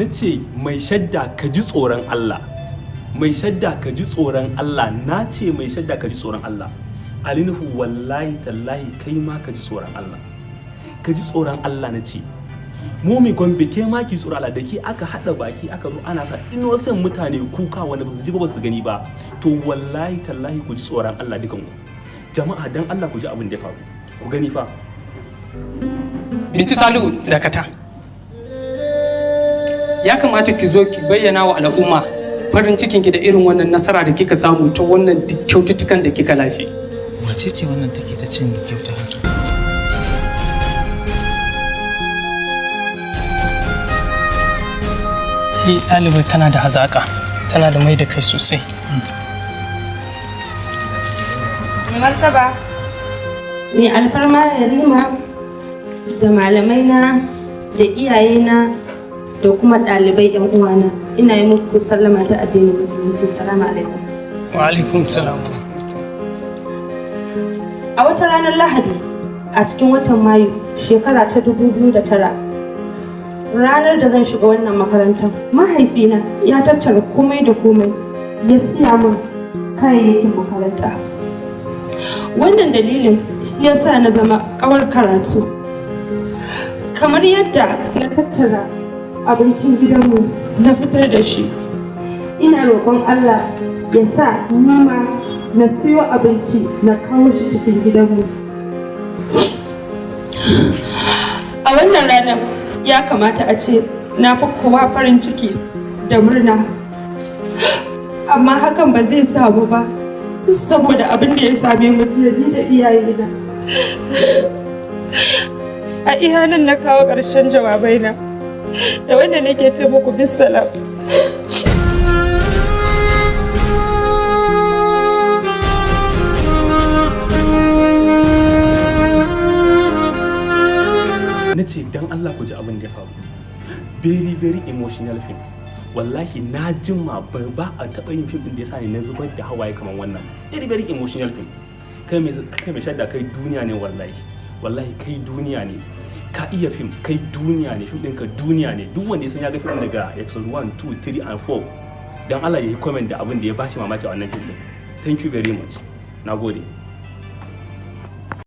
Na ce, mai shadda, ka ji tsoron Allah. Mai shadda, ka ji tsoron Allah. Na ce, mai shadda, ka ji tsoron Allah. Ali Nuhu, wallahi tallahi kai ma ka ji tsoron Allah, ka ji tsoron Allah. Na ce, Momi Gombe, ke ma ki tsoron Allah. Da ke aka hada baki aka zo ana sa innocent mutane kuka wanda ba su ji ba, ba su gani ba. To wallahi tallahi ku ji tsoron Allah dukanku. Jama'a, dan Allah ku ji abin da ya faru, ku gani fa. Bintu Salihu, dakata. Ya kamata ki zo ki bayyana wa al'umma farin cikinki da irin wannan nasara da kika samu ta wannan kyaututtukan da kika lashe. Wace ce wannan take ta cin kyauta haka? Ai ɗalibai tana da hazaƙa, tana da mai da kai sosai. Mai martaba, mai alfarma Yarima, da malamaina da iyayena da kuma ɗalibai 'yan uwana, ina yi muku sallama ta addinin Musulunci. Salamu alaikum. Wa alaikum salam. A wata ranar Lahadi a cikin watan Mayu shekara ta 2009, ranar da zan shiga wannan makarantar, mahaifina ya tattara komai da komai ya siya min kayayyakin makaranta. Wannan dalilin shi ya sa na zama kawar karatu. Kamar yadda na tattara abincin gidanmu na fitar da shi, ina roƙon Allah ya sa nima na siyo abinci na kawo shi cikin gidanmu. A wannan ranar ya kamata a ce na fi kowa farin ciki da murna, amma hakan ba zai samu ba saboda abin da ya same mu jiya, ni da iyayena. A iya nan na kawo ƙarshen jawabaina, da wanda nake ce muku bisalam. Na ce, dan Allah ku ji abin da ya faru. Very very emotional film. Wallahi na jima ba a taɓa yin fim ɗin da ya sa ni na zubar da hawaye kamar wannan. Very very emotional film. Kai mai shadda, kai duniya ne. Wallahi wallahi kai duniya ne. Ka iya fim, kai duniya ne. Fim ɗinka duniya ne. Duk wanda ya san ya ga fim daga episode 1, 2, 3 and 4, dan Allah ya yi comment da abin da ya bashi mamaki a wannan fim ɗin. Thank you very much. Na gode.